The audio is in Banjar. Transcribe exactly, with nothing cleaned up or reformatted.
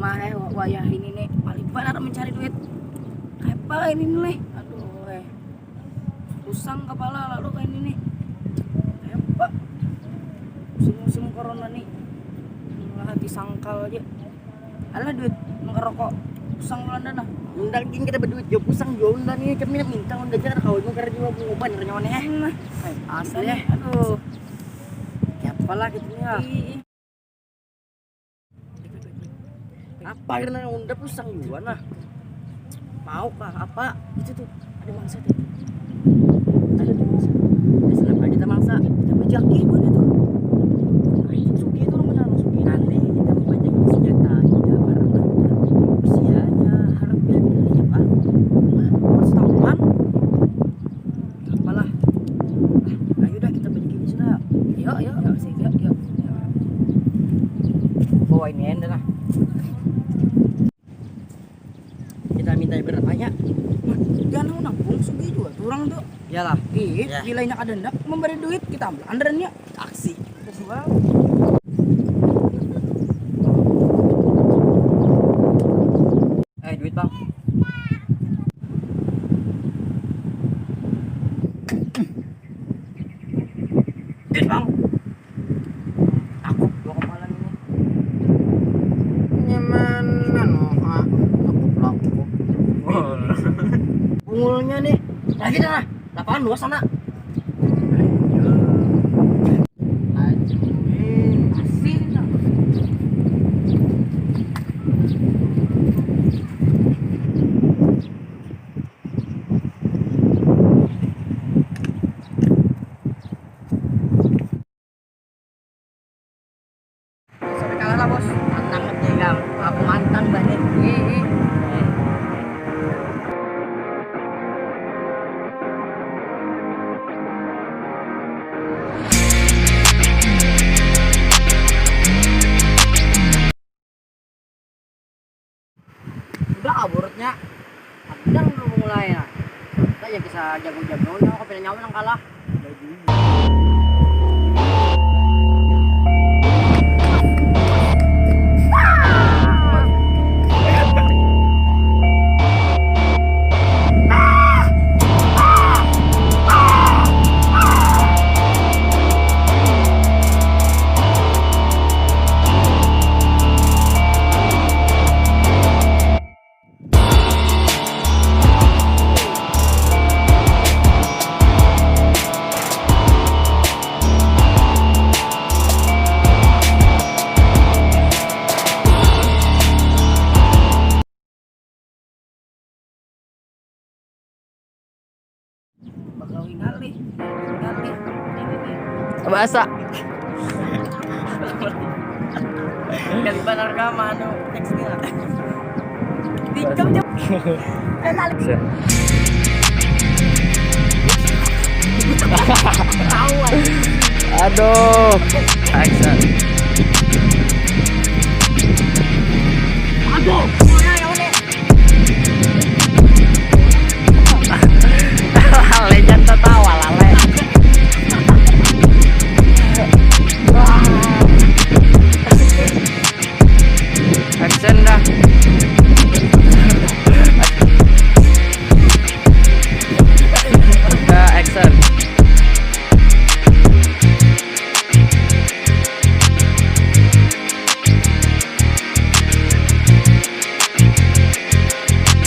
Wah, eh, wa- wayah ini nih paling banar mencari duit. Kayak apa ini nih? Aduh, eh. Pusang kepala lalu kayak ini nih. Kayak apa? Musim-musim corona nih. Malah hati sangkal aja. Alah duit ngerokok pusang Belanda nah. Undang gin kita berduit jo pusang jo undang ini kami nak minta undang aja kawan mau kerja mau ngubah nyawa nih. Nah, asli ya. Aduh. Kayak apa lah gitu ya. Ih, ih. Apa karena unda pusang juga nah. Mau kah apa? Itu tuh ada mangsa tuh. Ada tuh mangsa. Ya, kenapa kita mangsa? Kita bajaki gua nih tuh. Nah, itu suki itu orang benar suki. Nanti kita membajaki senjata kita barang kita. Usianya harap biar dia ya pak. Nah, harus tahuan. Apalah. Ah, ayo dah kita bajaki ini sudah. Yuk, yuk, yuk, sih, yuk, yuk. Bawa ini enda lah. Kita minta berapa ya? Nah, jangan nanggung sugi juga tuh orang tuh. Iyalah. Iya, ya. Bila nyak ada ndak memberi duit kita ambil andarannya. Taksi. Terus bang. Eh, duit bang. Duit bang. Takut gua kepala ini. Nyaman anu ah, takut laku. Bungulnya nih. Lagi dah. Lapangan luas sana. Asin. Sampai kalah lah bos. Tantang nih kang. Aku mantan banyak. Ih, ih. Udah kaburutnya. Kadang dulu mulai nah. Kita ya bisa jago-jago, nyawa kau pengen nyawa nang kalah. Bakal ngalih, ngalih. Ini nih. Bahasa. Kaliban harga mah anu tekstil. Tikam jam. Eh, tali. Siap. Tahu. Aduh. Aksa.